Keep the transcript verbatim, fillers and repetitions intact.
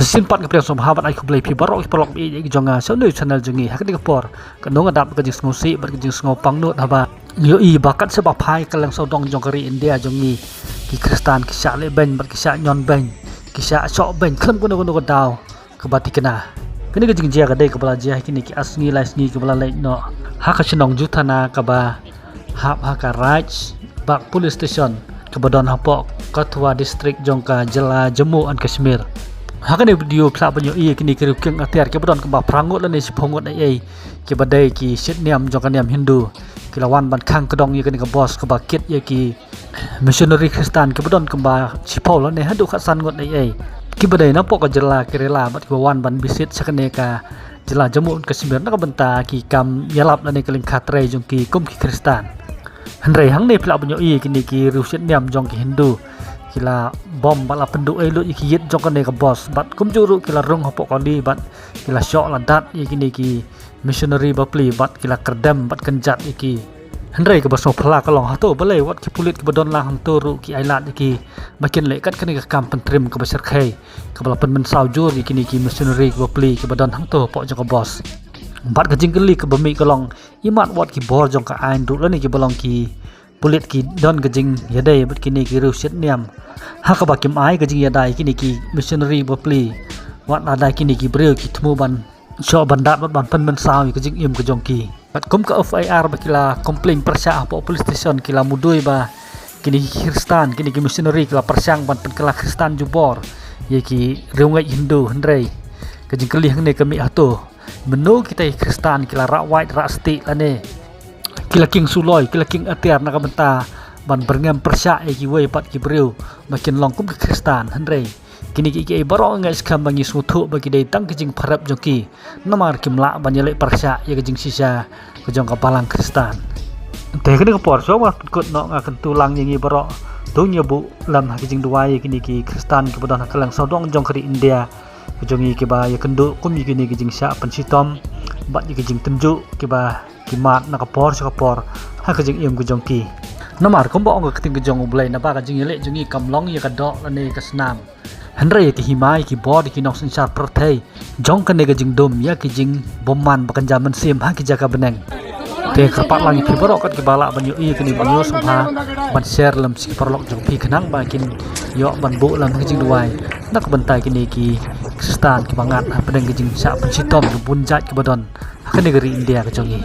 Shisien pat nga pdiang sngewbha bad ai khublei phi baroh ki paralok ba ïeit jong nga sha u channel jong ngi. Ha kane ka por, katno nga dap ka jingsngewsih bad ka jingsngewpang nud haba nga ïohi ba kat shaba phai ka liang sawdong jong ka ri India jong ngi, ki Khristan ki shah leh beiñ bad ki shah ñion beiñ, ki shah shoh beiñ khlem kano kano ka daw kaba thikna. Kane ka jingjia ka dei kaba la jia ha kine ki ar sngi lai sngi kaba la leit noh ha ka shnong Juthana kaba hap ha ka Raj Bagh Police Station kaba don hapoh Kathua District jong ka jylla Jammu and Kashmir. Ha kane ka video phi lah ban ïohi ïa kine ki riew kieng atiar kiba don kumba phra ngut lane shiphew ngut ei ei, kiba dei ki shit niam jong ka niam Hindu, ki la wan ban khang kdong ïa kane ka bos kaba kit ïa ki missionary Khristan kiba don kumba shiphew lane haduh khatsan ngut ei ei, kiba dei napoh ka jylla Kerala bad kiba wan ban visit sha kane ka jylla Jammu and Kashmir na ka bynta ki kam ïalap lane ka lyngkha trei jong ki kum ki Khristan. Hynrei hangne phi lah ban ïohi kine ki riew shit niam jong ki Hindu ki la bom bad la pynduh ei lut ïa ki ïit jong kane ka bos bad kumjuh ruh ki la rung hapoh kali bad ki la shoh la dat ïa kine ki missionary bapli bad ki la kyrdem bad kynjat ïa ki. Hynrei kaba sngewphylla ka long hato balei wat ki pulit kiba don lang hangto ruh ki ailad ïa ki ba kin leh kat kane ka kam pyntriem kaba shyrkhei kaba la pynmynsaw jur ïa kine ki missionary kiba pli kiba don hangto hapoh jong ka bos. Bad ka jingkylli kaba mih ka long, imat wat ki bor jong ka aiñ ruh lane kiba long ki pulit ki don ka jingïadei bad kine ki riew shit niam ha kaba kim ai ka jingïada ïa kine ki missionary bapli wat lada kine ki briew ki thmu ban shoh ban dat bad ban pynmynsaw ïa ka jingim ka jong ki. Bad kum ka F I R ba ki la complain pyrshah hapoh police station ki la mudui ba kine ki Khristan, kine ki missionary ki la pyrshang ban pynkylla Khristan jubor ïa ki riewngeit Hindu. Hynrei ka jingkylli hangne ka mih hato mynno kita ki Khristan ki la rah wait rah stieh lane ki la kieng suloi, ki la kieng atiar na ka bynta ban byrngem pyrshah ïa kiwei pat ki briew ba kin long kum ki Khristan. Hynrei kine kiei kiei baroh nga ngeit skhem ba ngi sngewthuh ba ki dei tang ki jingpharep jong ki namar kim lah ban ïaleh pyrshah ïa ka jingshisha ka jong ka balang Khristan. Te kane ka por shuwa ban pynkut noh nga kyntu lang ïa ngi baroh to ngin ïa buh lem ha ki jingduwai ïa kine ki Khristan kiba don ha ka liang sawdong jong ka ri India ka jong ngi kiba ïakynduh kum ïa kine ki jingshah pynshitom bad ïa ki jingtynjuh kiba ki mad na ka por sha ka por ha ka jingim ka jong ki. Namar kumba ong ka ktien ka jong U Blei, naba ka jingïaleh jong ngi kam long ïa ka doh lane ka snam, hynrei ïa ka hima, ïa ki bor, ïa ki nongsynshar pyrthei jong kane ka jingdum, ïa ki jingbymman ba kynja mynsiem ha ki jaka bneng. Te kyrpad lang ïa phi baroh kat kiba lah ban ïohi ïa kane ka video, sngewbha ban share lem sha ki paralok jong phi khnang ba kin ïoh ban buh lem ha ka jingduwai na ka bynta kine ki Khristan kiba ngat hapdeng ka jingshah pynshitom ka bun jait kiba don ha kane ka ri India ka jong ngi.